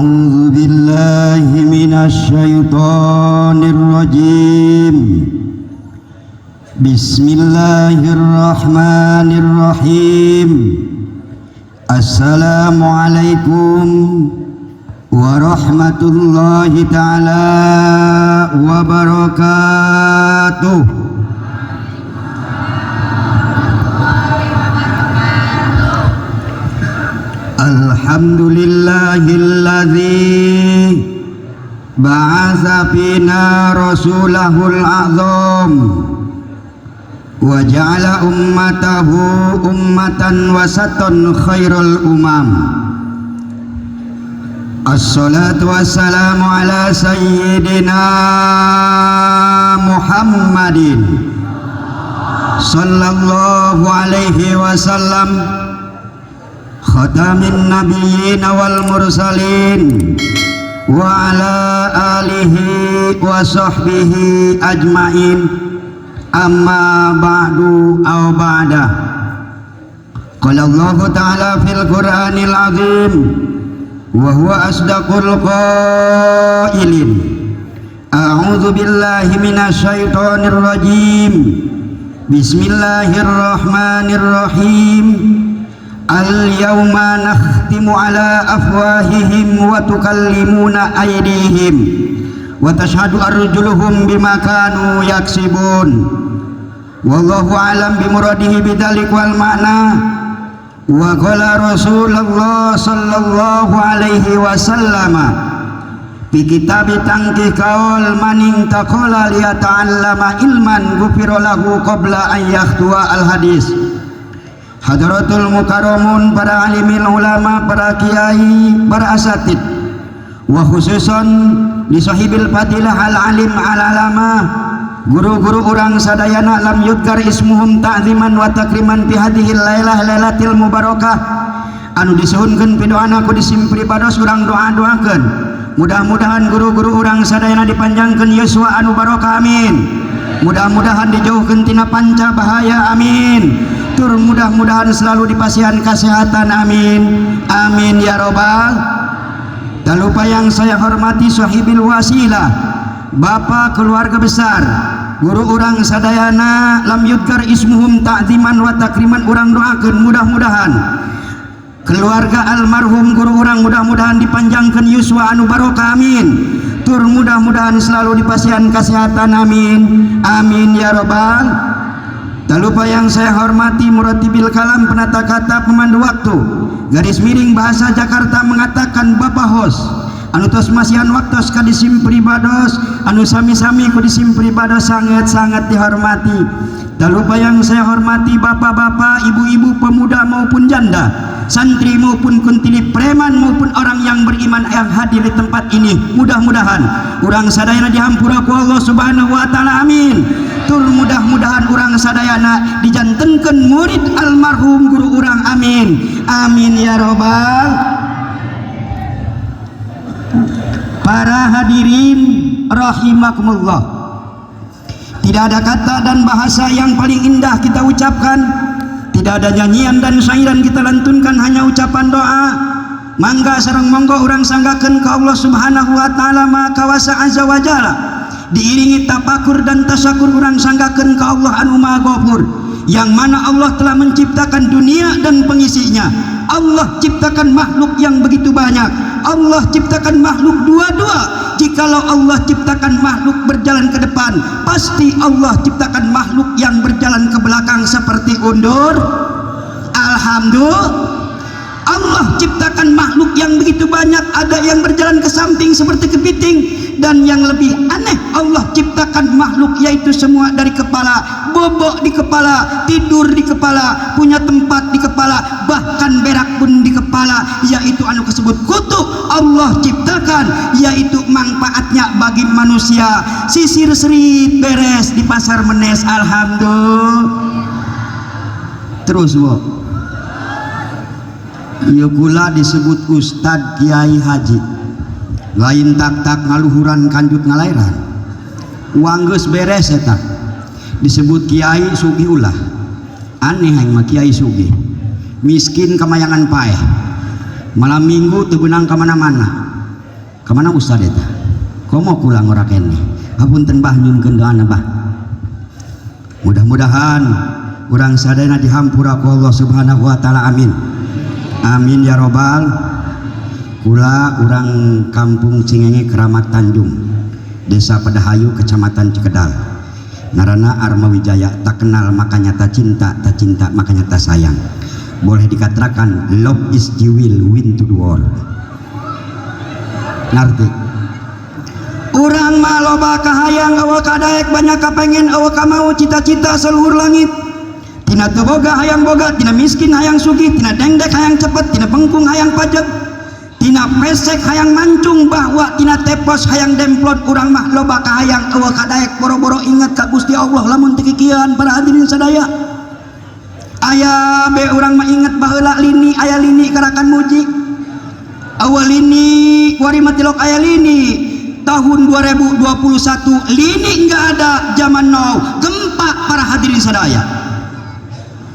أعوذ بالله من الشيطان الرجيم. بسم الله الرحمن الرحيم. السلام عليكم ورحمة الله تعالى وبركاته. الحمد لله الذي بعث فينا رسوله الأعظم وجعل أمته أمة وسطا خير الأمم. الصلاة والسلام على سيدنا محمد صلى الله عليه وسلم خاتم النبيين والمرسلين وعلى آله وصحبه أجمعين. أما بعد أو بعده. قال الله تعالى في القرآن العظيم وهو أصدق القائلين: أعوذ بالله من الشيطان الرجيم. بسم الله الرحمن الرحيم. اليوم نختم على أفواههم وتكلمنا أيديهم وتشهد أرجلهم بما كانوا يكسبون. والله أعلم بمراده بذلك والمعنى. وقال رسول الله صلى الله عليه وسلم في كتاب تنقيح قول من انتقل ليتعلم علما غفر له قبل أن يخطو الحديث. Hadratul mukarramun, para alimil ulama, para kiai, para asatid, wa khususan li sahibil fadilah al alim al alama, guru-guru urang sadayana lam yudkar ismuhum ta'ziman wa takriman fi hadhil lailah lailatil mubarakah, anu disuhunkeun pidoana ku disim pribados urang doa-doakeun mudah-mudahan guru-guru urang sadayana dipanjangkeun yuswa anu barokah, amin. Mudah-mudahan dijauhkeun tina panca bahaya, amin. Tur mudah-mudahan selalu dipasihan kesehatan, amin, amin ya robbal. Tak lupa yang saya hormati sahibil wasilah, bapak keluarga besar, guru urang sadayana lam yudkar ismuhum ta'ziman wa takriman, urang doakeun mudah-mudahan keluarga almarhum guru urang mudah-mudahan dipanjangkeun yuswa anu barokah, amin. Tur mudah-mudahan selalu dipasihan kesehatan, amin, amin ya robbal. Tak lupa yang saya hormati muratibil kalam, penata kata, pemandu waktu, garis miring bahasa Jakarta mengatakan bapak host anu tos masihan waktos ka disim pribados, anu sami-sami ku disim pribados sangat-sangat dihormati. Tak lupa yang saya hormati bapak-bapak, ibu-ibu, pemuda maupun janda, santri maupun kuntili, preman maupun orang yang beriman yang hadir di tempat ini. Mudah-mudahan urang sadayana dihampura ku Allah Subhanahu wa taala, amin. Tur mudah-mudahan urang sadayana dijantenkeun murid almarhum guru urang, amin, amin ya robbal. Para hadirin rahimakumullah, tidak ada kata dan bahasa yang paling indah kita ucapkan, tidak ada nyanyian dan syairan kita lantunkan, hanya ucapan doa. Mangga sareng monggo urang sanggakeun ka Allah Subhanahu wa taala Maha Kawasa Azza wa Jalla, diiringi tapakur dan tasakur urang sanggakeun ka Allah anu Maha Ghafur, yang mana Allah telah menciptakan dunia dan pengisinya. Allah ciptakan makhluk yang begitu banyak, Allah ciptakan makhluk dua-dua. Jikalau Allah ciptakan makhluk berjalan ke depan, pasti Allah ciptakan makhluk yang berjalan ke belakang seperti undur. Alhamdulillah, Allah ciptakan makhluk yang begitu banyak, ada yang berjalan ke samping seperti kepiting, dan yang lebih aneh Allah ciptakan makhluk yaitu semua dari kepala, bobok di kepala, tidur di kepala, punya tempat di kepala, bahkan berak pun di kepala, yaitu anu kesebut kutu. Allah ciptakan yaitu manfaatnya bagi manusia. Sisir serit beres di pasar Menes, alhamdulillah. Terus bu, ieu kula disebut Ustad Kiai Haji, lain tak-tak ngaluhuran kanjut ngalairan. Uang geus beres eta disebut Kiai sugih ulah. Aneh aing mah kiai sugih, miskin kamayangan paeh, malam minggu teu beunang ka mana-mana. Kamana ustad eta? Komo kula ngora keneh. Hapunten bah, nyunkeun doana bah. Mudah-mudahan urang sadayana dihampura ku Allah Subhanahu wa taala, amin. Amin ya robbal. Kula urang kampung Cingenge, Keramat Tanjung, Desa Padahayu, Kecamatan Cikedal. Ngaranna Arma Wijaya, tak kenal makanya tak cinta, tak cinta makanya tak sayang. Boleh dikatakan love is the will win to the world. Ngerti? Urang mah loba kahayang, euweuh kadaek, banyak kapengen, euweuh kamau, cita-cita seluhur langit. Tina teu boga hayang boga, tina miskin hayang sugih, tina dengdek hayang cepet, tina bengkung hayang pajak, tina pesek hayang mancung, bahwa tina tepos hayang demplot. Urang mah loba kahayang, euweuh kadaek, boro-boro inget ka Gusti Allah lamun teu kikieuan. Para hadirin sadaya, aya be urang mah inget baheula lini, aya lini karakan muji, awal lini kuari mah tilok aya lini. Tahun 2021 lini enggak ada, zaman now gempa. Para hadirin sadaya,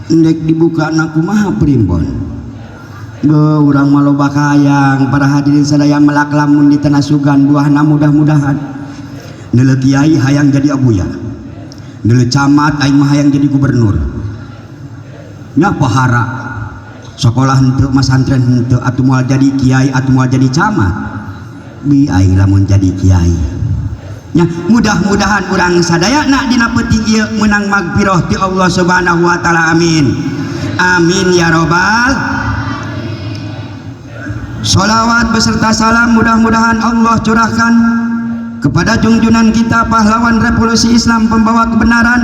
ndek dibuka na kumaha primbon? Be, urang mah loba kahayang, para hadirin sadaya, melak lamun di tanah sugan buahna. Mudah-mudahan neuleuh kiai hayang jadi abuya, neuleuh camat aing mah hayang jadi gubernur nya. Pohara sekolah henteu, masantren henteu, atuh moal jadi kiai, atuh moal jadi camat bi aing lamun jadi kiai nya. Mudah-mudahan urang sadayana dina peuting ieu meunang magfirah ti Allah Subhanahu wa taala, amin, amin ya robbal. Salawat beserta salam mudah-mudahan Allah curahkan kepada junjungan kita, pahlawan revolusi Islam, pembawa kebenaran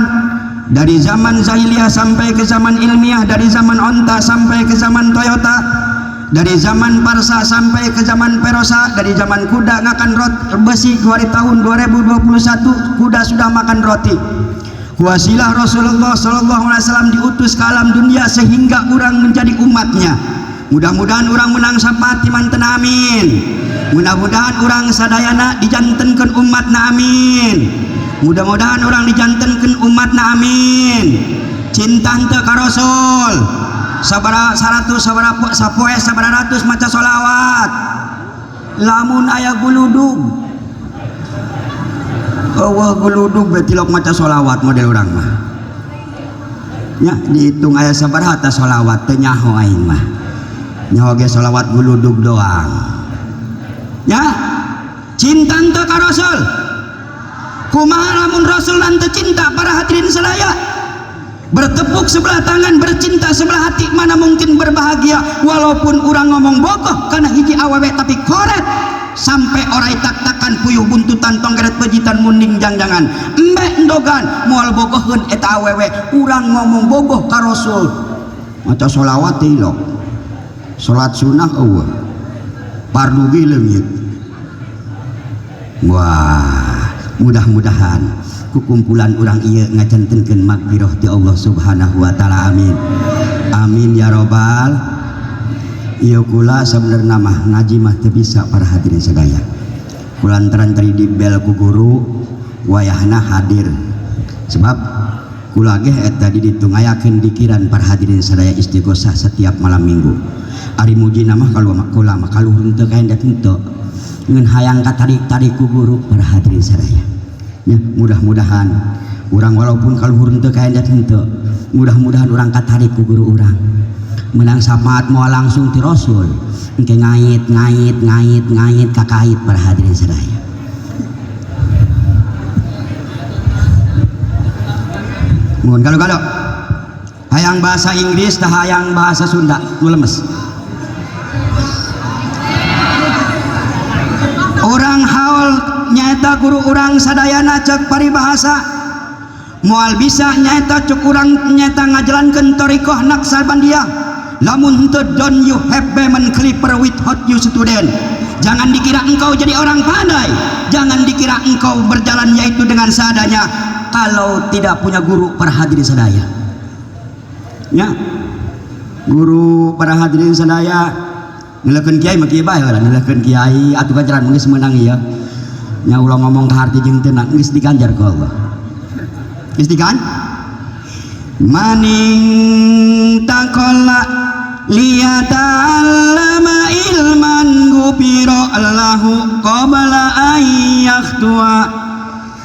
dari zaman jahiliyah sampai ke zaman ilmiah, dari zaman onta sampai ke zaman Toyota, dari zaman Parsa sampai ke zaman Perosa, dari zaman kuda ngakan rot besi ke tahun 2021 kuda sudah makan roti. Wasilah Rasulullah Sallallahu Alaihi Wasallam diutus ke alam dunia sehingga orang menjadi umatnya. Mudah-mudahan orang menang syafaat manten, amin. Mudah-mudahan orang sadayana dijantenkeun umatna, amin. Mudah-mudahan orang dijantenkeun umatna, amin. Cinta henteu ka Rasul? Sabara 100, sabara sapoe, sabara ratus maca solawat? Lamun aya guludug, euweuh guludug berarti lok maca solawat model urang mah nya. Dihitung aya sabaraha ta solawat, teu nyaho aing mah, nyaho ge solawat guludug doang ya. Cinta henteu ka Rasul? Kumaha lamun Rasul nanti cinta? Para hadirin sadaya, bertepuk sebelah tangan, bercinta sebelah hati, mana mungkin berbahagia? Walaupun orang ngomong bogoh karena hiji awewe, tapi koret sampai orai tak-takan, puyuh buntutan, tonggeret pejitan, munding jangjangan, embe endogan, moal bogoheun eta awewe. Urang ngomong bogoh ka Rasul, maca sholawat tilok, salat sunnah euweuh, fardu ge leungit. Wah, mudah-mudahan kukumpulan urang ieu ngajantenkeun magfirah ti Allah Subhanahu wa taala, amin, amin ya robbal. Ieu kula sabenerna mah ngaji mah teu bisa, para hadirin sadaya, kulantaran tadi dibel ku guru wayahna hadir, sebab kula ge eta di ditu ngayakeun dikiran, para hadirin sadaya, istighosah setiap malam minggu. Ari mujina mah kalau kula mah kaluhur teu kaendet henteu, ngan hayang katarik-tarik ku guru, para hadirin sadaya ya. Mudah-mudahan urang walaupun kaluhur henteu kaendet henteu, mudah-mudahan urang katarik ku guru urang, menang syafaat moal langsung ti Rasul, engke ngait ngait ngait ngait kakait, para hadirin sadaya. Mohon kalau hayang bahasa Inggris tah hayang bahasa Sunda nu lemes. Orang haul nyaeta guru urang sadayana, cek paribahasa moal bisa nyaeta cek urang nyaeta ngajalankeun thariqah Naqsyabandiyah lamun henteu don't you have payment clipper without you student. Jangan dikira engkau jadi orang pandai, jangan dikira engkau berjalan yaitu dengan seadanya kalau tidak punya guru. Para hadirin sadaya ya, guru, para hadirin sadaya, nileukeun kiai mah kieu bae lah, nileukeun kiai atuh ganjaran geus meunang ieu nya. Ulah ngomong ka harti jeung teu geus diganjar ku Allah, geus digan maning taqalla liyata'allama ilman. ghufira lahu qabla an yakhtua.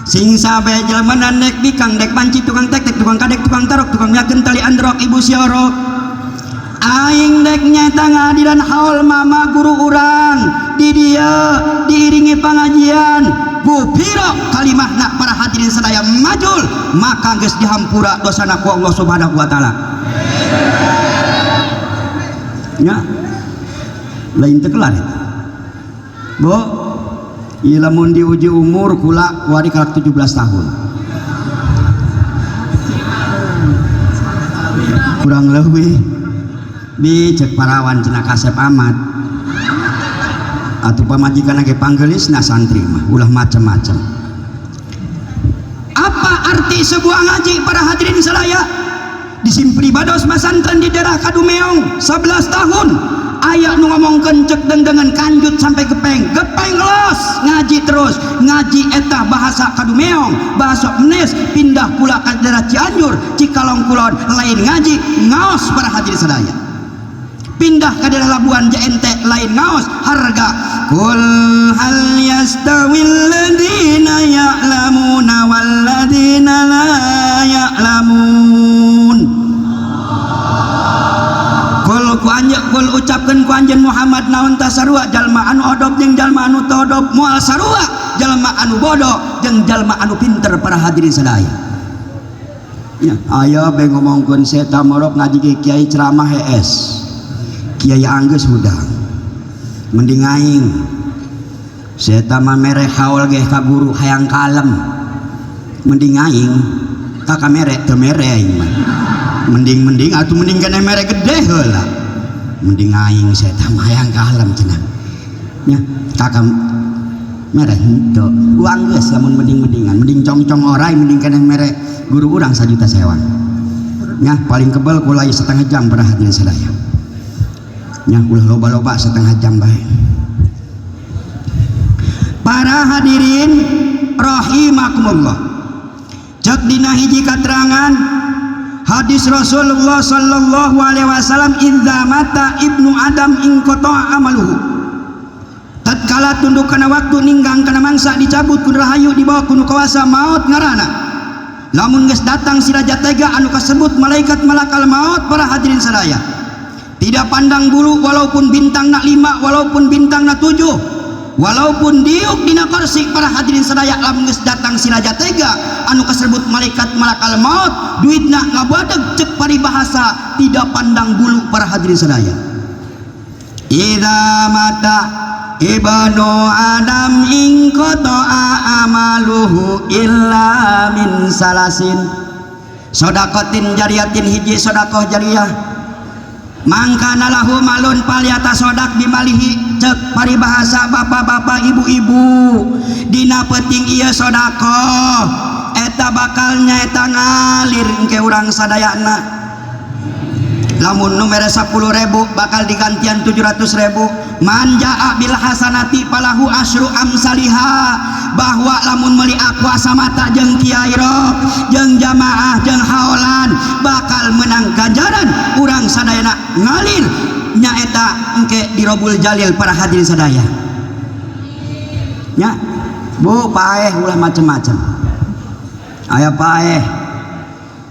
Sing sabe jelema dek bikang dek panci tukang tek tek tukang kadek tukang tarok tukang yakin tali androk ibu siorok. Aing dek nyata ngadiran haul mama guru urang di dia diiringi pengajian gupiro kalimahna para hadirin sadaya majul maka geus dihampura dosana ku Allah Subhanahu wa taala. Nya lain teu kelar eta. Bu, ieu lamun diuji umur kula wari kalak 17 tahun. Kurang leuwih di cek parawan cenah kasep amat. Atuh pamajikan ge panggelisna santri mah ulah macem-macem. Apa arti sebuah ngaji para hadirin sadaya? Disimpri bados masantren di daerah Kadumeong 11 tahun aya nu ngomongkeun cek dengdengan kanjut sampai gepeng gepeng los ngaji terus ngaji eta bahasa Kadumeong bahasa Menes pindah pula ke daerah Cianjur Cikalong Kulon lain ngaji ngaos para hadirin sadaya pindah ke daerah Labuan JNT lain ngaos harga kul hal yastawil ladina ya'lamuna wal ladina la ya'lamun. Kul ku anjeun kul ucapkeun ku anjeun Muhammad naon tah sarua jalma anu odob jeung jalma anu teu odob moal sarua jalma anu bodoh jeung jalma anu pinter para hadirin sadaya. Ya aya be ngomongkeun seta morok ngaji ke kiai ceramah hees kiai anggeus hudang mending aing seta mah mere haul ge ka guru hayang kalem mending aing ka kamere teu mere aing mah mending-mending atuh mending keneh mere gede heula mending aing seta mah hayang kalem cenah nya ka mere henteu uang geus lamun mending-mendingan mending congcong orai mending keneh mere guru urang 1 juta sewang nya paling kebel kulai setengah jam para hadirin sadaya nya ulah loba-loba setengah jam bae. Para hadirin rahimakumullah, cek dina hiji katerangan hadis Rasulullah sallallahu alaihi wasallam idza mata ibnu adam inqata'a amaluhu. Tatkala tunduk kana waktu ninggang kana mangsa dicabut ku rahayu dibawa ku nu kawasa maut ngaranna. Lamun geus datang si raja tega anu kasebut malaikat malakal maut para hadirin sadaya. Tidak pandang bulu walaupun bintang nak 5 walaupun bintang nak 7 walaupun diuk dina kursi para hadirin sadaya lamun geus datang si raja tega anu kasebut malaikat malakal maut duitna ngabadeg cek paribahasa tidak pandang bulu para hadirin sadaya. Idza mata ibnu adam inqata'a amaluhu illa min salasin sodakotin jariyatin hiji sodakoh jariyah mangkana lahu malun palyata sodak bimalihi cek paribahasa bapak-bapak ibu-ibu dina penting ieu sodakoh eta bakal nyaeta ngalir engke urang sadayana. Lamun nu mere 10.000 bakal digantian 700.000. Man jaa bil hasanati falahu asyru amsaliha, bahwa lamun meuli aqua samata jeung kiai rok jeung jamaah jeung haolan bakal menang ganjaran urang sadayana ngalir nyaeta engke dirobul jalil para hadirin sadaya. Nya Bu paeh ulah macem-macem aya paeh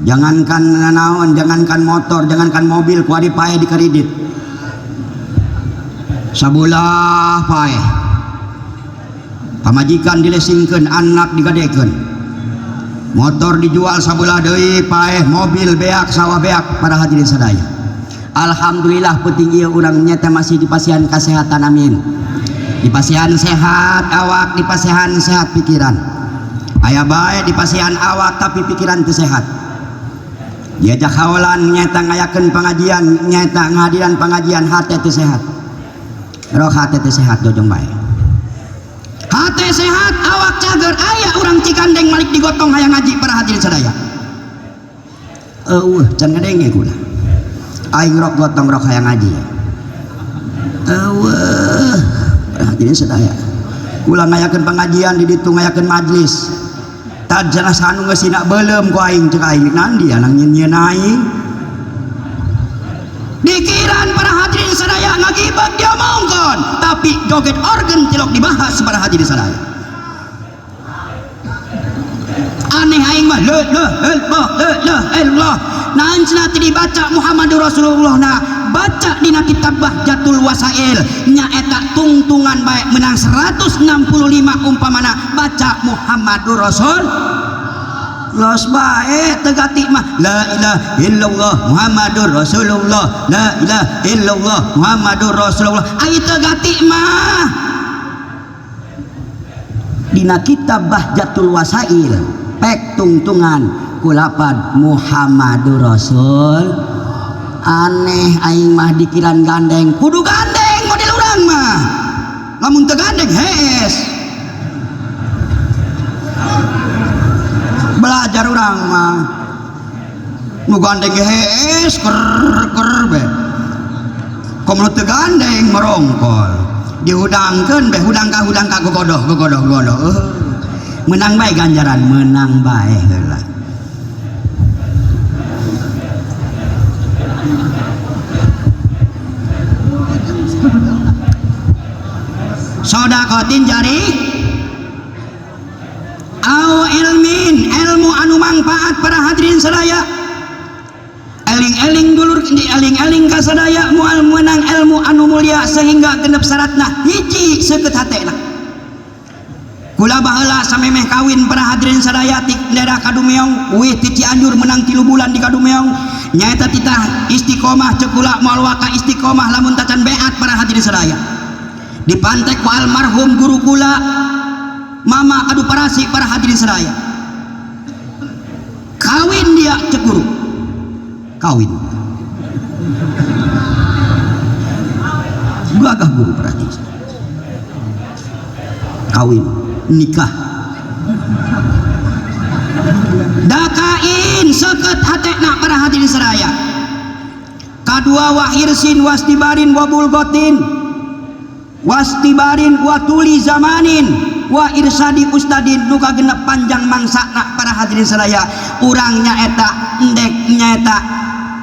jangankan naon jangankan motor jangankan mobil kuari paeh dikredit sabulah paeh pamajikan dilesingkeun anak digadekeun motor dijual sabulah deui paeh mobil beak sawah beak para hadirin sadaya. Alhamdulillah penting ieu urang nyata masih dipasihan kesehatan amin dipasihan sehat awak dipasihan sehat pikiran aya bae dipasihan awak tapi pikiran teu sehat diajak haolan nyata ngayakeun pengajian nyata ngahadiran pengajian hate teu sehat roh hate teu sehat jojong bae hate sehat awak cager aya urang Cikandeng malik digotong hayang ngaji para hadirin sadaya eueuh can ngadenge kula aing rok gotong rok hayang ngaji eueuh para hadirin sadaya kula ngayakeun pengajian di ditu ngayakeun majlis tajana sanu geus sina beuleum ku aing cek aing nandi anang nyieun aing dikiran para hadirin sadaya ngagibah diomongkeun, tapi joget organ tilok dibahas para hadirin sadaya. Aneh aing mah la ilaha illallah la ilaha illallah. Naon cenah teu dibaca Muhammadur Rasulullah na baca dina kitab Bahjatul Wasail nyaeta tungtungan bae menang 165 umpamana baca Muhammadur Rasul los bae teu gati mah la ilaha illallah Muhammadur Rasulullah la ilaha illallah Muhammadur Rasulullah ai teu gati mah dina kitab Bahjatul Wasail pek tungtungan kulapad Muhammadur Rasul. Aneh aing mah dikiran gandeng, kudu gandeng model urang mah, lamun teu gandeng hees belajar urang mah nu gandeng hees ker ker be, komo teu gandeng merongkol dihudangkeun be hudang ka hudang ka gogodoh gogodoh gogodoh, menang bae ganjaran menang bae heula. Sodakotin jari au ilmin, ilmu anu manfaat para hadirin sadaya. Eling-eling dulur eling-eling ka sadaya moal meunang ilmu anu mulia sehingga genep syaratna hiji seukeut hatena. Kula baheula samemeh kawin para hadirin sadaya ti daerah Kadumeong, uih ti Cianjur menang 3 bulan di Kadumeong nyaeta titah istiqomah ceuk kula moal waka istiqomah lamun tacan beat para hadirin sadaya. Dipantek ku almarhum guru kula mama adu parasi para hadirin sadaya. Kawin dia cek guru, kawin gagah guru berarti kawin nikah dakain seket hatena para hadirin sadaya. Kadua wahirsin wastibarin wabulgotin wastibarin watuli zamanin wa irsadi ustadin nu kagenep panjang mangsana para hadirin sadaya. Urang nyaeta endek nyaeta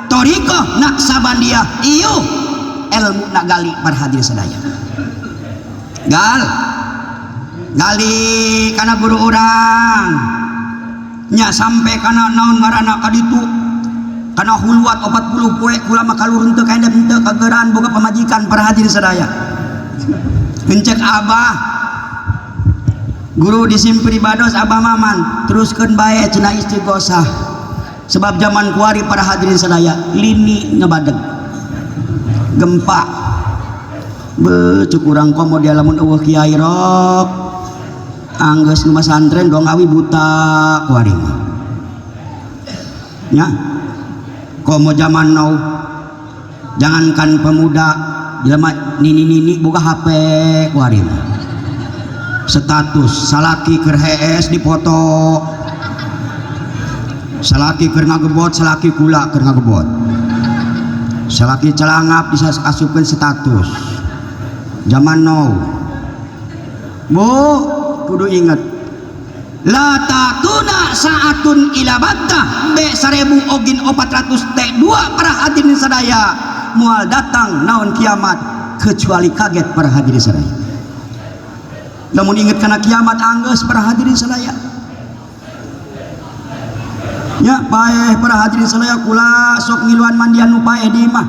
thariqah naksabandiah ieu ilmu nak gali para hadirin sadaya. Gal gali kana guru urang nya sampai kana naon ngaranna ka ditu kana huluat 40 poe kula mah kalurun teu kaendep teu kageran boga pamajikan para hadirin sadaya. Encek abah guru disimpri bados abah maman teruskeun bae cenah istighosah sebab zaman kuari para hadirin sadaya lini ngebadeg gempa becuk urang komo dia lamun eueuh kiai rok anggeus nu masantren dong awi buta kuari mah nya komo zaman now jangankan pemuda jelema nini-nini boga HP kuari mah status salaki keur hees dipoto salaki keur ngagebot salaki kula keur ngagebot salaki celangap bisa asupkeun status zaman now. Bu kudu inget la tatuna saatun ila battah be 1400 T2 para hadirin sadaya moal datang naon kiamat kecuali kaget para hadirin sadaya. Namun inget kana kiamat anggeus para hadirin sadaya nya paeh para hadirin sadaya kula sok ngiluan mandian nu paeh di imah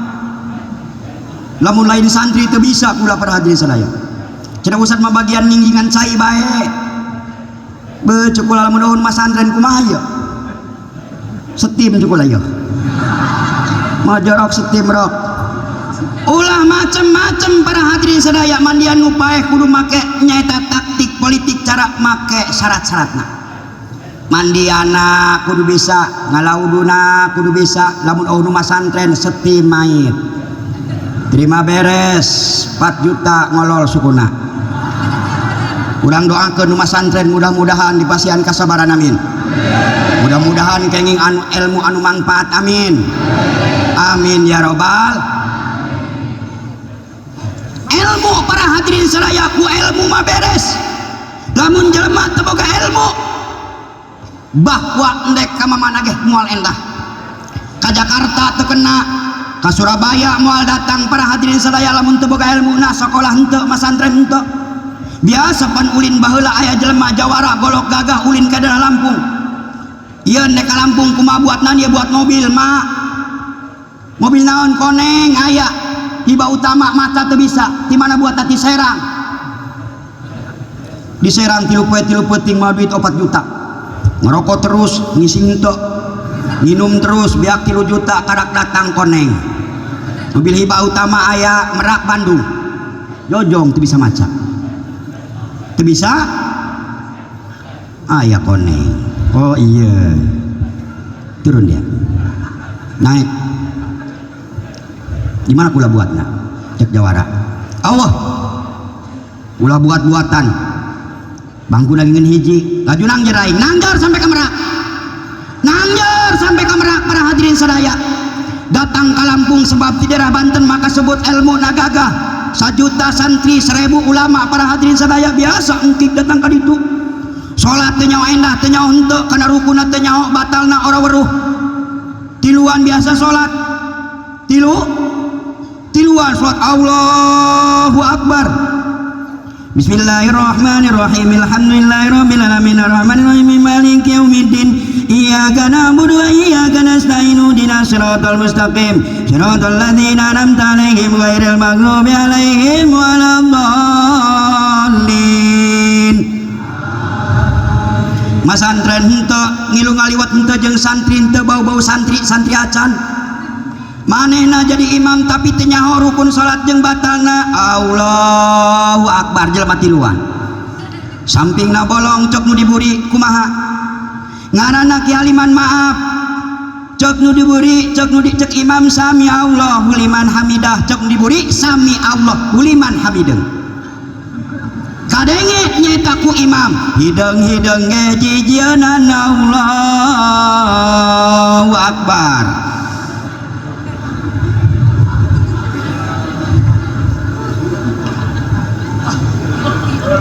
lamun lain santri teu bisa kula para hadirin sadaya. Cenah ustad mah bagian ninggingan cai bae beuh kula lamun eueun masantren kumaha ieu setim kula ieu majorok setim rok ulah macem-macem para hadirin sadaya mandian nu paeh kudu make nyaeta taktik politik cara make syarat-syaratna mandiana kudu bisa ngalauduna kudu bisa lamun eueuh nu masantren setim mait terima beres 4 juta ngolol sukuna. Urang doakeun nu masantren mudah-mudahan dipasihan kasabaran amin. Mudah-mudahan kenging anu ilmu anu manfaat amin. Amin ya robbal. Ilmu para hadirin sadaya ku ilmu mah beres. Lamun jelema teu boga ilmu bahwa endek ka mamana ge moal endah. Ka Jakarta teu kena, Ka Surabaya moal datang para hadirin sadaya lamun teu boga ilmuna, sekolah henteu, masantren henteu. Biasa pan ulin baheula aya jelema jawara golok gagah ulin ka daerah Lampung. Ieu nek ka Lampung kumaha buatna ieu buat mobil mak. Mobil naon koneng aya hiba utama mata teu bisa. Di mana buat ti Serang? Di Serang 3 poe 3 peuting mah duit 4 juta. Ngerokok terus, ngising henteu. Minum terus biak 3 juta karak datang koneng. Mobil hiba utama aya Merak Bandung. Jojong teu bisa maca. Teu bisa aya koneng. Oh iya. Turun dia. Naik. Gimana kula buatna? Cek jawara. Allah. Ulah buat-buatan. Bangku lagi ngeun hiji, laju nangjer aing, nangjar sampai ke Merak. Nangjar sampai ke Merak para hadirin sadaya. Datang ke Lampung sebab di daerah Banten maka sebut ilmu nagagah. 1 juta santri, 1000 ulama para hadirin sadaya biasa engkik datang ka ditu. Salat teu nyaho endah, teu nyaho henteu, kana rukunna teu nyaho, batalna ora weruh. Tiluan biasa salat. Tiluan salat Allahu Akbar. Bismillahirrahmanirrahim. Alhamdulillahirabbil alamin arrahmanirrahim maliki yaumiddin. Iyyaka na'budu wa iyyaka nasta'in ihdinas siratal mustaqim siratal ladzina an'amta 'alaihim ghairil maghdubi 'alaihim waladdallin. Masantren henteu ngilu ngaliwat henteu jeung santri henteu bau-bau santri santri acan. Manehna jadi imam tapi teu nyaho rukun salat jeung batalna. Allahu akbar jelema tiluan. Sampingna bolong cek nu diburi kumaha? Ngaranna Ki Haliman maaf. Cek nu diburi, cek nu dicek imam sami Allahu liman hamidah, cek nu diburi sami Allahu liman hamidah. Kadenge nyaeta ku imam, hideung-hideung ge jijieunana Allahu akbar.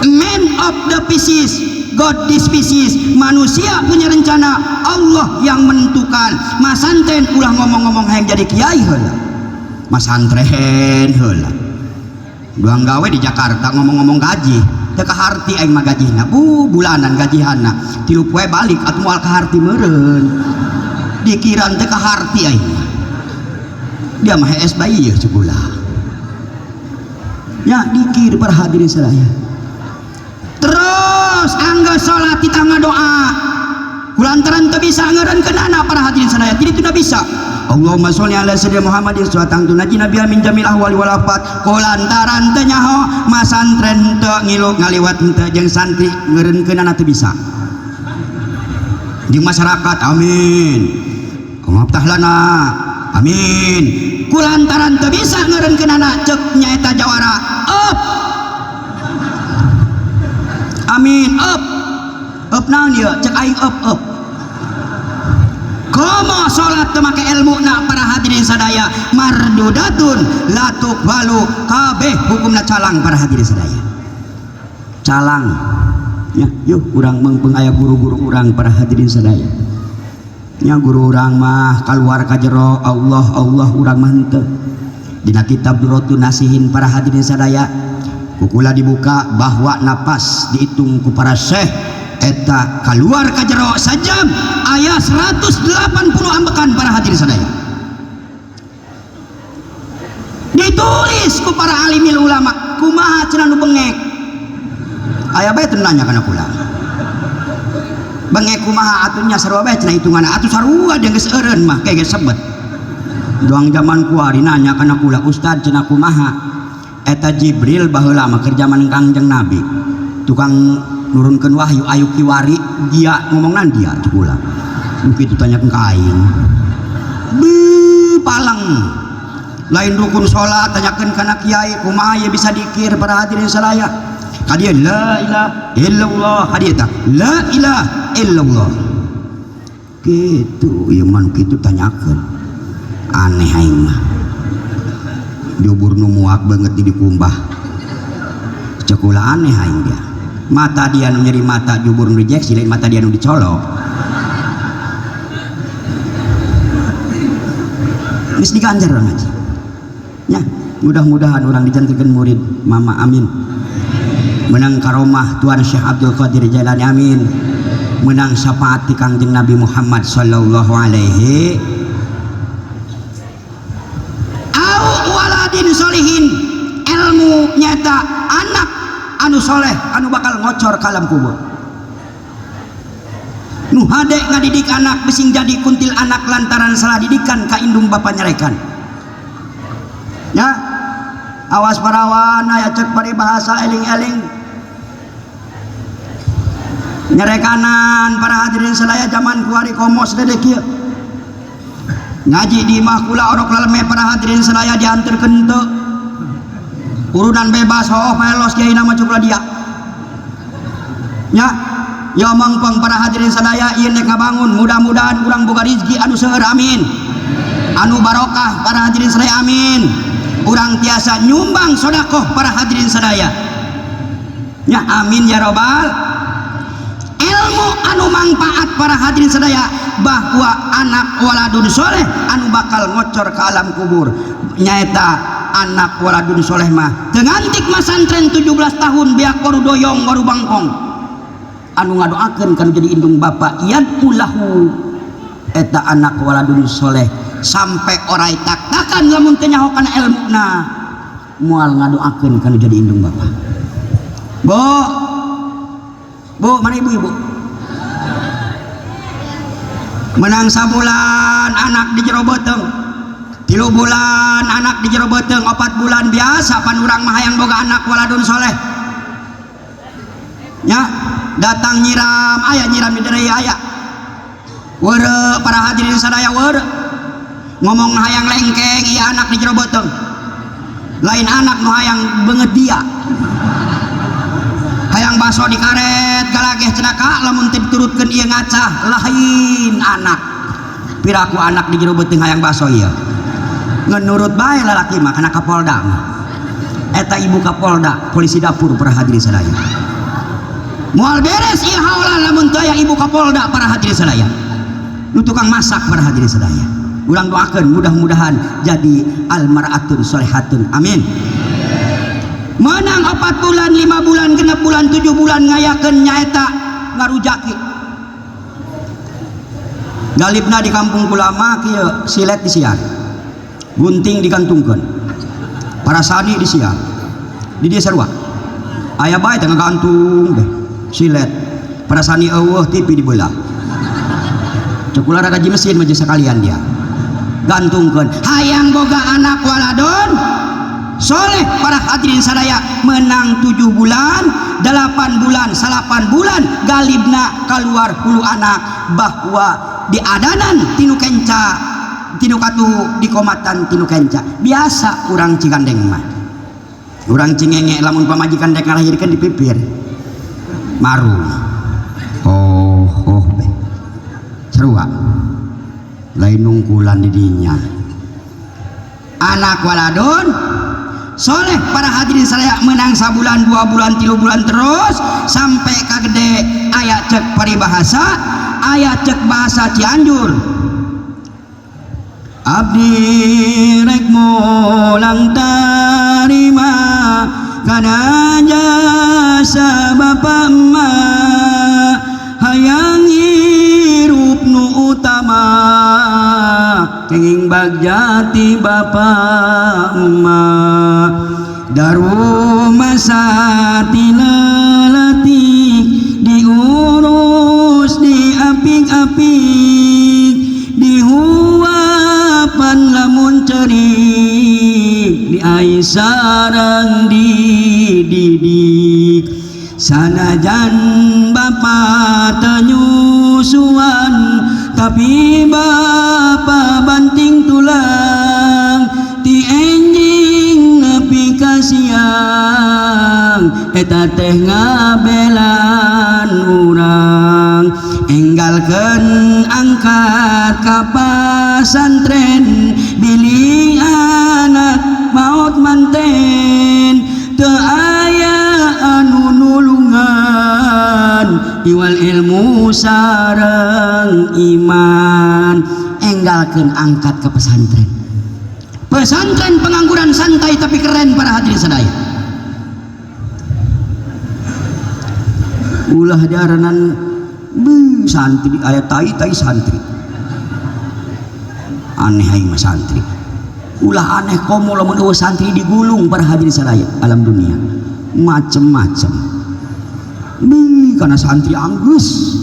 Man of the pieces, God this species. Manusia punya rencana, Allah yang menentukan. Masantren ulah ngomong-ngomong hayang jadi kiai heula. Masantren heula. Duang gawe di Jakarta ngomong-ngomong gaji, teu kaharti aing mah gajihna. Bu, bulanan gajihanna. 3 poe balik atuh moal kaharti meureun. Dikiran teu kaharti aing. Dia mah hees bae ieu cukula. Ya dikir para hadirin sadaya. Terus angga salat di tangga doa. Kulantaran teu bisa ngeureunkeunana para hadirin sadaya. Jadi tidak bisa. Allahumma sholli ala sayyidina Muhammadin salatan tunajina biha min jamil ahwali wal afat. Kulantaran teu nyaho masantren teu ngilu ngaliwat teu jeung santri ngeureunkeunana teu bisa. Di masyarakat amin. Kumaftah lana amin. Kulantaran teu bisa ngeureunkeunana ceuk nyaeta jawara. Up. Amin up. Up naon ieu? Cek aing up up. Komo salat teu make ilmu na para hadirin sadaya mardudatun la tuqbalu kabeh hukumna calang para hadirin sadaya. Calang. Ya, yuk urang meungpeung aya guru-guru urang para hadirin sadaya. Nya guru urang mah kaluar ka jero Allah Allah urang mah henteu. Dina kitab Durratun Nasihin para hadirin sadaya kukula dibuka bahwa napas dihitung ku para syekh eta keluar ka jero sajam aya 180 ambekan para hadirin sadaya. Ditulis ku para alimil ulama kumaha cenah nu bengek. Aya bae teu nanya kana kula. Bengek kumaha atuh nya sarua bae cenah hitunganna atuh sarua jeung geus eureun mah kayak geus sebet. Doang zaman kuari nanya kana kula ustad cenah kumaha eta Jibril baheula mah keur zaman Kangjeng Nabi tukang nurunkeun wahyu ayu kiwari dia ngomongna dia cek kula. Nu kitu tanyakeun ka aing. Beuh palang. Lain rukun salat tanyakeun kana kiai kumaha ieu bisa dikir para hadirin sadaya. Ka dieu la ilaha illallah ka dieu tah la ilaha illallah. Kitu ieu mah nu kitu tanyakeun. Aneh aing mah. Jubur nu muak banget di dikumbah. Cek kula aneh aing dia. Mata dia nu nyeri mata jubur nu dijeksi lain mata dia nu dicolok. Geus diganjar urang ngaji. Ya, mudah-mudahan urang dijantenkeun murid mama, amin. Menang karomah Tuan Syekh Abdul Qadir Jailani, amin. Menang syafaat ti Kangjeng Nabi Muhammad sallallahu alaihi. Au waladin solihin, ilmu nyata anak anu soleh anu bakal ngocor ka alam kubur. Nu hade ngadidik anak bising jadi kuntil anak lantaran salah didikan ka indung bapa nyarekan. Ya, awas parawan aya cek paribahasa eling-eling nyarekanan para hadirin sadaya zaman kuari komos dede kieu. Ngaji di imah kula orok laleme para hadirin sadaya dianterkeun teu. Urunan bebas hooh paelos kiai nama cukla dia. Nya, ya mangpeng para hadirin sadaya ieu nek ngabangun mudah-mudahan urang boga rezeki anu seueur, amin. Anu barokah para hadirin sadaya, amin. Urang tiasa nyumbang sodakoh para hadirin sadaya. Ya, amin ya robbal. Ilmu anu manfaat para hadirin sadaya bahwa anak waladun soleh anu bakal ngocor ke alam kubur nyaeta anak waladun soleh mah tengantik masantren 17 tahun beak baru doyong baru bangkong anu ngadoakeun kanu jadi indung bapa yad'ulahu eta anak waladun soleh sampai orai tak-takan lamun teu nyaho kana ilmuna moal ngadoakeun kanu jadi indung bapa. Bu, bu, mana ibu-ibu? Menang sabulan anak di jero beuteung, 3 bulan anak di jero beuteung, 4 bulan biasa pan urang mah hayang boga anak waladun soleh. Nya, datang nyiram, aya nyiram di deui aya. Weureu para hadirin sadaya weureu. Ngomong hayang lengkeng ieu anak di jero beuteung. Lain anak nu hayang beungeut dia. Hayang baso dikaret galageh cenaka lamun teu diturutkeun ieu ngacah lain anak. Piraku anak di jero beuteung hayang baso ieu. Ngan nurut bae lalaki mah kana Kapolda mah. Eta ibu Kapolda, polisi dapur para hadirin sadaya. Moal beres ieu haolah lamun teu aya ibu Kapolda para hadirin sadaya. Nu tukang masak para hadirin sadaya. Urang doakeun mudah-mudahan jadi almaratun solehatun, amin. Menang 4 bulan, 5 bulan, 6 bulan, 7 bulan ngayakeun nyaeta ngarujaki. Galibna di kampung kula mah kieu silet disiar. Gunting digantungkeun. Parasani disiar. Di dieu sarua. Aya bae teh ngagantung deh silet. Parasani eueuh TV dibelah. Cek kula gaji mesin mah sakalian dia. Gantungkeun. Hayang boga anak waladon soleh para hadirin sadaya menang 7 bulan, 8 bulan, 9 bulan galibna keluar hulu anak bahwa diadanan tinu kenca tinu katu dikomatan tinu kenca biasa urang Cigandeng mah urang Cingenge lamun pamajikan dek ngalahirkeun di pipir maru oh oh be sarua lain nungkulan di dinya anak waladun soleh para hadirin sadaya menang sabulan 2 bulan 3 bulan terus sampai ka gede aya cek paribahasa aya cek bahasa Cianjur abdi rek mulang tarima kana jasa bapa emak hayang hirup nu utama kenging bagjati bapa emak daruma sati leletik diurus diapik-apik dihuapan lamun cerik diaisarang dididik sanajan bapa tenyusuan tapi bapa banting tulang ti enjing nepi ka siang eta teh ngabelaan urang enggalkeun angkat ka pasantren bilih anak maot manten teu aya anu nulungan iwal ilmu sareng iman enggalkeun angkat ka pesantren. Pesantren pengangguran santai tapi keren para hadirin sadaya. Ulah diaranan santri aya tai-tai santri. Aneh aing mah santri. Ulah aneh komo lamun eueuh santri digulung para hadirin sadaya alam dunia. Macem-macem. Karena santri anggeus.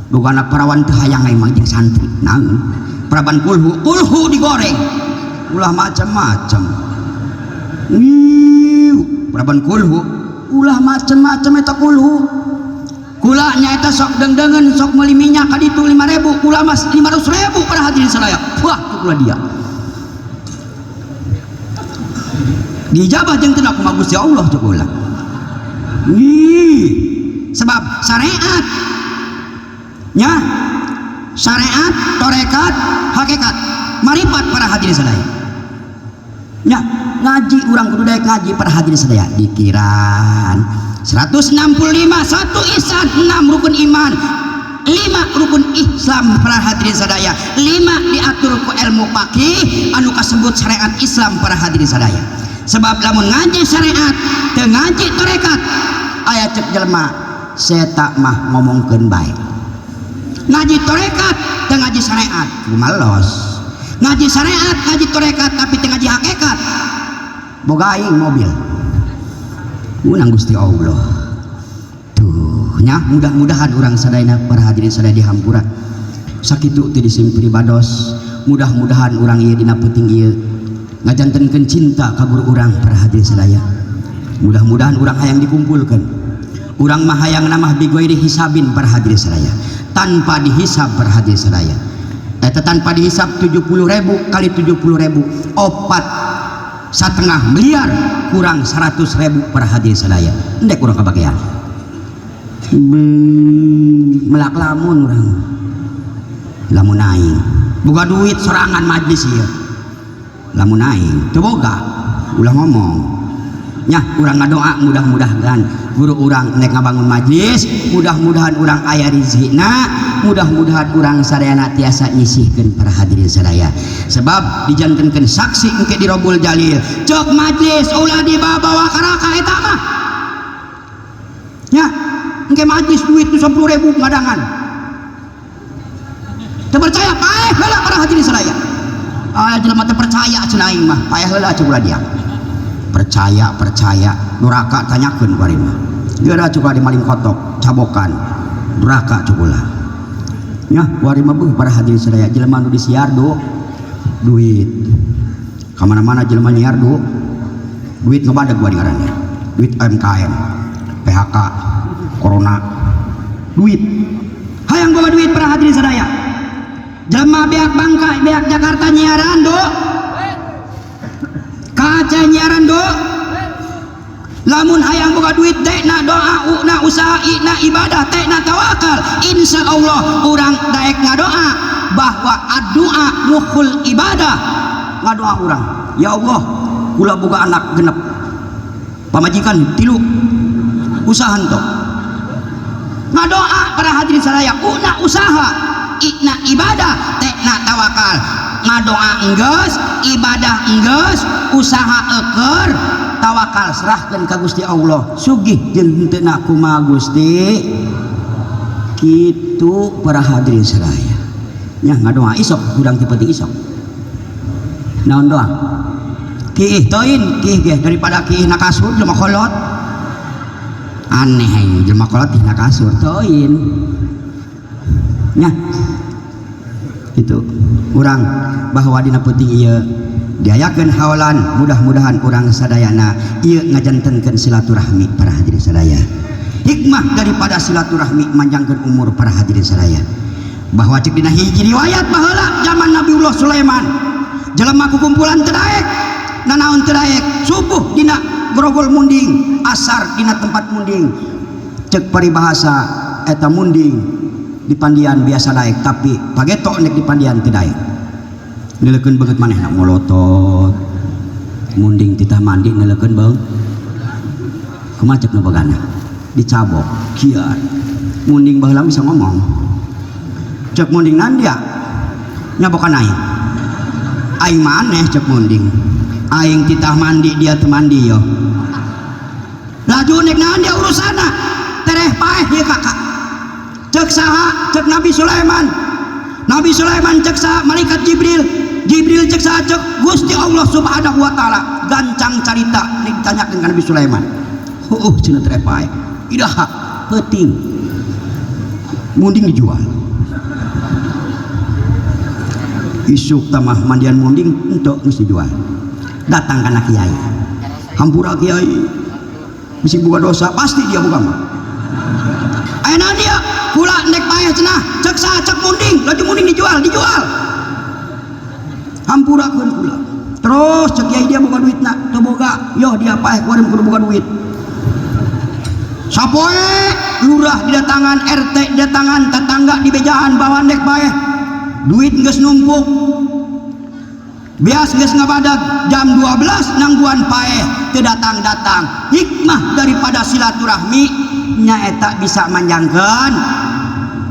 Boga anak parawan teu hayang aing mah jeung santri. Naon? Paraban kulhu, kulhu digoreng. Ulah macem-macem. Paraban kulhu, ulah macem-macem eta kulhu. Kula nyaeta sok dengdengen sok meuli minyak ka ditu 5.000, kula mas 500.000 para hadirin sadaya. Wah, kula dia. Dijabah jeung teu kumaha Gusti Allah cek kula. Sebab syariat nya, syariat, tarekat, hakikat, maripat para hadirin sadaya. Nya, ngaji urang kudu daek ngaji para hadirin sadaya. Dikiran 165 satu ihsan, 6 rukun iman, 5 rukun Islam para hadirin sadaya, 5 diatur ku ilmu fakih anu kasebut syariat Islam para hadirin sadaya. Sebab lamun ngaji syariat teu ngaji tarekat aya cek jelema seta mah ngomongkeun bae. Ngaji tarekat teu ngaji syariat kumaha los. Ngaji syariat ngaji tarekat tapi teu ngaji hakikat boga aing mobil. Unang Gusti Allah. Tuh nya, mudah-mudahan urang sadayana para hadirin sadaya dihampura. Sakitu teh disimpen bados, mudah-mudahan urang ieu dina peuting ieu ngajantenkeun cinta ka guru urang para hadirin sadaya. Mudah-mudahan urang hayang dikumpulkeun. Urang mah hayang namah bighairi hisabin para hadirin sadaya, tanpa dihisab para hadirin sadaya. Eta tanpa dihisab 70.000 kali 70.000, 4,5 miliar kurang 100.000 para hadirin sadaya. Endek urang kabagean. Melak lamun urang. Lamun aing boga duit sorangan majlis ieu. Lamun aing teu boga, ulah ngomong. Nyah, urang ngadoa mudah-mudahan guru urang nek ngabangun majlis, mudah-mudahan urang aya rizkina, mudah-mudahan urang sadayana tiasa nyisihkeun para hadirin sadaya. Sebab dijantenkeun saksi engke di Robul Jalil. Cek majlis ulah dibawa karaka eta mah. Nya, engke majlis duit 10.000 ngadangan. Teu percaya paeh heula para hadirin sadaya. Aya jelema teu percaya cenah aing mah, paeh heula cek ulah dia. Percaya, percaya, duraka tanyakeun ku ari mah. Geura cukup di maling kotok, cabokan, duraka cukup lah. Nyah, ku ari mah beuh para hadirin sadaya, jelema nu disiar du duit. Ka mana-mana jelema nyiar du duit ngebadag ku ari ngaranna. Duit UMKM, PHK, corona, duit. Hayang boga duit para hadirin sadaya. Jelema beak Bangka, beak Jakarta nyiaran du. Kaca nyiaran do. Lamun hayang boga duit tekna doa, ukna usaha, ikna ibadah, tekna tawakal, insya Allah urang daek ngadoa bahwa addu'a mukhul ibadah. Ngadoa urang, ya Allah, kula boga anak genep, pamajikan 3, usaha to. Ngadoa para hadirin sadaya, ukna usaha, ikna ibadah, tekna tawakal. Ngadoa enggeus, ibadah enggeus, usaha eukeur, tawakal serahkeun ka Gusti Allah. Sugih jeung henteu na kumaha Gusti. Kitu para hadirin sadaya. Nya ngadoa isok hudang ti penting isok. Naon doa? Kiih teuing, kiih ge daripada kiih na kasur jelema kolot. Aneh aing jelema kolot na kasur teuing. Nya itu urang bahwa dina penting ieu diayakeun haolan, mudah-mudahan urang sadayana ieu ngajantenkeun silaturahmi para hadirin sadaya. Hikmah daripada silaturahmi manjangkeun umur para hadirin sadaya. Bahwa cek dina hiji riwayat baheula zaman Nabiullah Sulaiman, jelema kukumpulan teu daek, nanaon teu daek, subuh dina grogol munding, asar dina tempat munding. Cek paribahasa eta munding di pandian biasa daek, tapi pageto nek di pandian teu daek. Neulekeun beungeut manehna molotot. Munding titah mandi neulekeun beung. Kumaha cek nu bogana? Dicabok, kieu. Munding baheula bisa ngomong. Cek munding nandia nyabokan aing. Aing maneh cek munding. Aing titah mandi dia teu mandi yo. Laju nek naon dia urusana? Tereh paeh ieu kakak. Cek saha? Cek Nabi Sulaiman. Nabi Sulaiman cek saha? Malaikat Jibril. Jibril cek saha? Cek Gusti Allah Subhanahu wa taala. Gancang carita nek ditanyakeun ka Nabi Sulaiman. Heueuh cenah tereh paeh. Idaha peuting. Munding dijual. Isuk tamah mandian munding entok geus dijual. Datang kana kiai. Hampura kiai. Bisi boga dosa pasti dia buka mah. Ayeuna dia kula nek paeh cenah cek saha cek munding, laju munding dijual, dijual. Hampurakeun kula. Terus cek kiai dia boga duitna, teu boga. Yoh dia paeh kuarim kudu boga duit. Sapoe lurah didatangan, RT didatangan, tetangga dibejaan bawa nek paeh. Duit geus numpuk. Bias geus ngabadag jam 12 nangguan paeh teu datang-datang. Hikmah daripada silaturahmi nyaeta bisa manjangkeun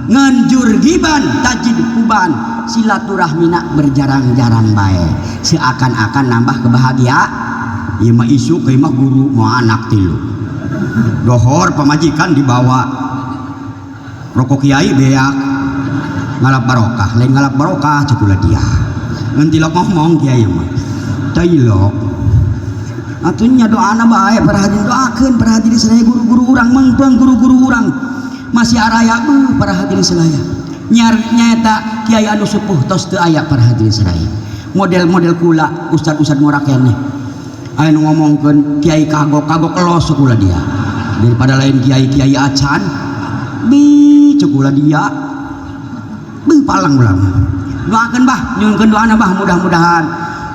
ngenjur giban tajid huban, silaturahmina berjarang-jarang bae seakan-akan nambah kebahagiaan. Ieu mah isuk ieu mah guru mau anak tilu dohor pamajikan dibawa rokok kiai beak ngalap barokah lain ngalap barokah cekula dia ngan tilok ngomong kiai mah tilok atunya doana bae para hadirin doakeun para hadirin sadaya guru-guru urang mengpeng guru-guru urang masih araya beuh para hadirin sadaya nyar nyaeta kiai anu sepuh tos teu aya para hadirin sadaya model-model kula ustad-ustad ngora keneh aya nu ngomongkeun kiai kagok kagok los kula dia daripada lain kiai-kiai acan bi cekula dia beuh palang ulama doakeun bah nyuhunkeun doana bah mudah-mudahan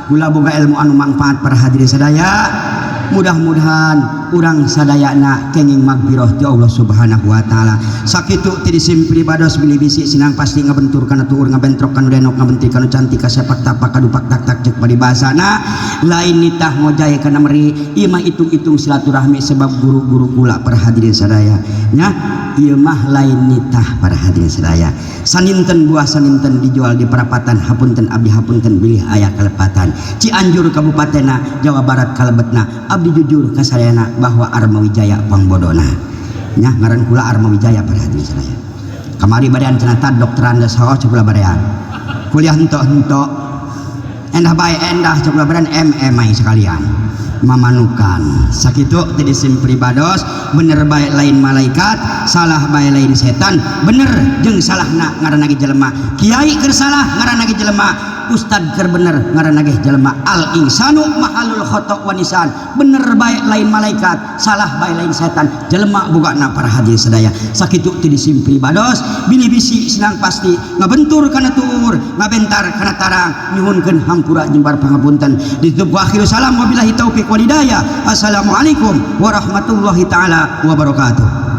kula boga ilmu anu mangfaat para hadirin sadaya mudah-mudahan urang sadayana kenging magfirah ti Allah Subhanahu wa taala. Sakitu ti disimpli bados bilih bisi sinang pasti ngabentur kana tuur ngabentrok kanu denok ngabentik kanu cantik kasepak tapak kadupak tak tak cek paribasana lain nitah ngojay kana meri ieu mah hitung-hitung silaturahmi sebab guru-guru kula para hadirin sadaya nya ieu mah lain nitah para hadirin sadaya. Saninten buah saninten dijual di perapatan hapunten abdi hapunten bilih aya kalepatan Cianjur Kabupatenna Jawa Barat kalebetna abdi jujur kasadayana bahwa Arma Wijaya pangbodona nya ngaran kula Arma Wijaya para hadirin sadaya. Kamari badean cenah ta dokteran saha cek kula badean kuliah entok-entok endah bae endah cek kula badean MM ai sekalian mamanukan sakitu teu disimpli bados bener bae lain malaikat salah bae lain setan bener jeung salahna ngaranna ge jelema kiai keur salah ngaranna ge jelema ustad keur bener ngaranna ge jelema al insanu mahalul khata wa nisan bener bae lain malaikat salah bae lain setan jelema bogana para hadirin sadaya. Sakitu teu disimpli bados bilih bisi senang pasti ngabentur kana tuur ngabentar kana tarang nyuhunkeun hampura jembar pangapunten ditutup wa akhiru salam wabillahi taufik wal hidayah. Assalamualaikum warahmatullahi taala wabarakatuh.